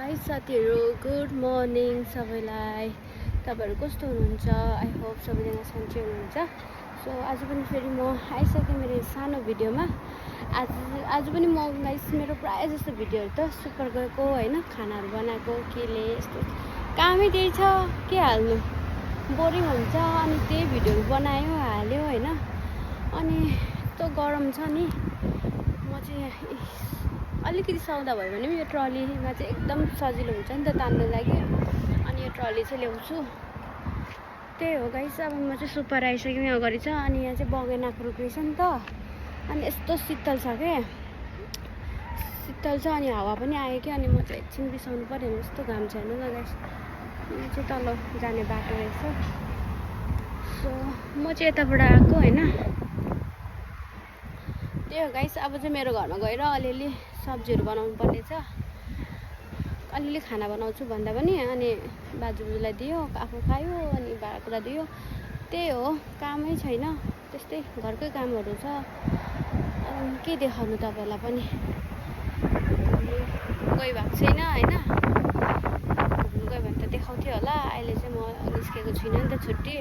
High साथीहरू, good morning सबैलाई। तपाईँहरू कस्तो हुनुहुन्छ? आई होप सबैजना सन्चै हुनुहुन्छ। सो आज पनि फेरि म आइसकेँ मेरो सानो भिडियोमा। आज पनि म गाइस मेरो प्रायः जस्तो भिडियोहरू त सुपर गएको होइन, खानाहरू बनाएको केले यस्तो कामै त्यही छ, के हाल्नु, बोरिङ हुन्छ। अनि त्यही भिडियोहरू बनायो हाल्यो होइन। अनि यस्तो गरम छ नि, म चाहिँ अलिकति सौदा भयो भने पनि यो ट्रलीमा चाहिँ एकदम सजिलो हुन्छ नि त तान्नु लागि। अनि यो ट्रली चाहिँ ल्याउँछु, त्यही हो गाइस। अब म चाहिँ सुपर आइसक्यो, यहाँ अगाडि छ। अनि यहाँ चाहिँ बगेनाको रुख रहेछ नि त, अनि यस्तो शीतल छ क्या, शीतल छ। अनि हावा पनि आयो क्या। अनि म चाहिँ एकछिन बिसाउनु पऱ्यो भने यस्तो घाम छ हेर्नु न गाइस। यो चाहिँ तल जाने बाटो रहेछ। सो म चाहिँ यताबाट आएको होइन, त्यही हो गाइस। अब चाहिँ मेरो घरमा गएर अलिअलि सब्जीहरू बनाउनु पर्ने छ। अलिअलि खाना बनाउँछु भन्दा पनि अनि बाजुबोजुलाई दियो, आफू खायो, अनि भाँडाकुँडा दियो। त्यही हो, कामै छैन, त्यस्तै घरकै कामहरू छ। अनि के देखाउनु तपाईँहरूलाई पनि, गई भएको छैन होइन। घुम्नु गयो भने त देखाउँथ्यो होला। अहिले चाहिँ म निस्केको छुइनँ नि त, छुट्टी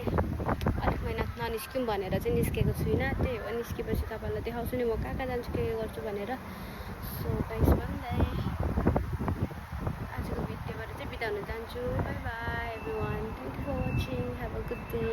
अलिक महिना ननिस्क्यौँ भनेर चाहिँ निस्केको छुइनँ। त्यही हो, निस्केपछि तपाईँहरूलाई देखाउँछु नि म कहाँ कहाँ जान्छु, के गर्छु भनेर। सो गाइस भन्दै आजको भिडियोबाट चाहिँ बिदा हुन जान्छु। Bye bye everyone, thank you for watching, have a good day.